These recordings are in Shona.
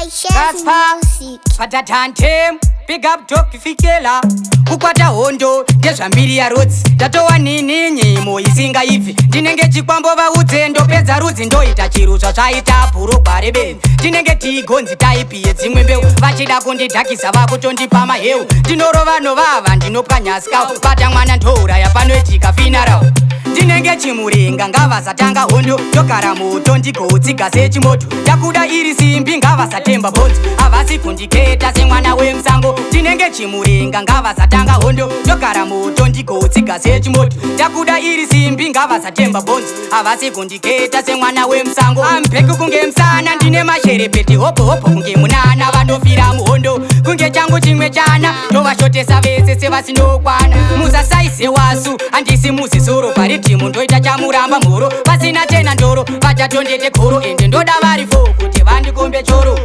That's pa. Music. Patatantem, big up dog fikela. Kukwata hondo ndezvambiri yarudzi, ndatowa nini nyimo isingaibvi. Ndinenge chikwambo, vaudze, ndopedza rudzi, ndoita chirutsva zvaita bhurugwa rebenzi. Ndinenge tigonzi taipi yedzimwe mbeu, vachida kundidhakisa vakutondipa maheu. Ndinorova novava, ndinopwanya skau, bata mwana ndouraya panoitika funeral. Ndinenge chimurenga, ngavasatanga hondo, ndogara moto ndigotsiga sechimoto. Ndakuda iri simbi, ngavasatemba bhonzo, havasi kundiketa semwana wemusango. Ndinenge chimurenga, ngavasatanga hondo, ndogara moto ndigotsiga sechimoto. Ndakuda iri simbi, ngavasatemba bhonzo, havasi kundiketa semwana wemusango. Ambheki kunge musana, ndine masherepeti, hopo hopo kunge munana. Vanofira muhondo kunge changu chimwe chana, ndovashotesa vese sevasinokwana. Musasaise wasu, handisi muzisoro, paridhimu ndoita chamuramba mhoro. Pasina tena ndoro, vachatondete goro, ende ndoda vari fo kuti vandikombe choro.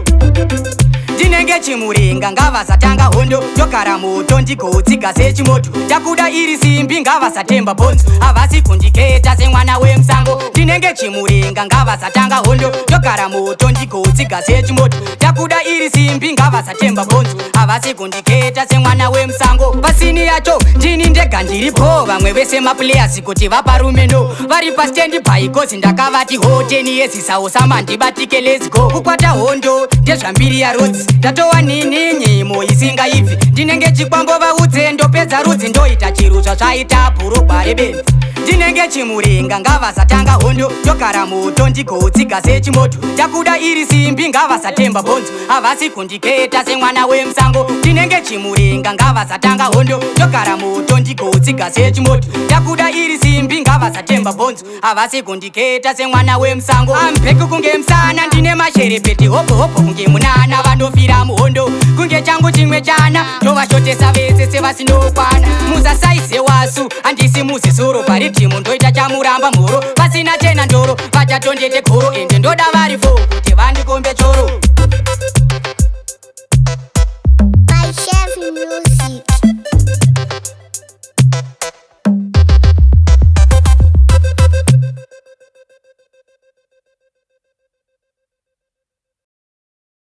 Ndinenge chimurenga, ngavasatanga hondo, ndogara moto ndigotsiga sechimoto. Ndakuda iri simbi, ngavasatemba bhonzo, havasi kundiketa semwana wemusango. Ndinenge chimurenga, ngavasatanga hondo, ndogara moto ndigotsiga sechimoto. Ndakuda iri simbi, ngavasatemba bhonzo, havasi kundiketa semwana wemusango. Pasini yacho ndini ndega ndiripo, vamwe vese maplayers kuti vaparumeno vari pastand by, 'cause ndakavati ho 10 years saosama ndibatike, let's go. Kukwata hondo ndezvambiri yarudzi, ndatowa nini nyimo isingaibvi. Ndinenge chikwambo, vaudze, ndopedza rudzi, ndoita chirutsva zvaita bhurugwa rebenzi. Ndinenge chimurenga, ngavasatanga hondo, ndogara moto ndigotsiga sechimoto. Ndakuda iri simbi, ngavasatemba bhonzo, havasi kundiketa semwana wemusango. Ndinenge chimurenga, ngavasatanga hondo, ndogara moto ndigotsiga sechimoto. Ndakuda iri simbi, ngavasatemba bhonzo, havasi kundiketa semwana wemusango. Ambheki kunge musana, ndine masherepeti, hopo hopo kunge munana. Vanofira muhondo kunge changu chimwe chana, ndovashotesa vese sevasinokwana. Musasaise wasu, handisi muzisoro, paridhimu ndoita chamuramba mhoro. Pasina chena ndoro, vachatondete goro, ende ndoda vari fo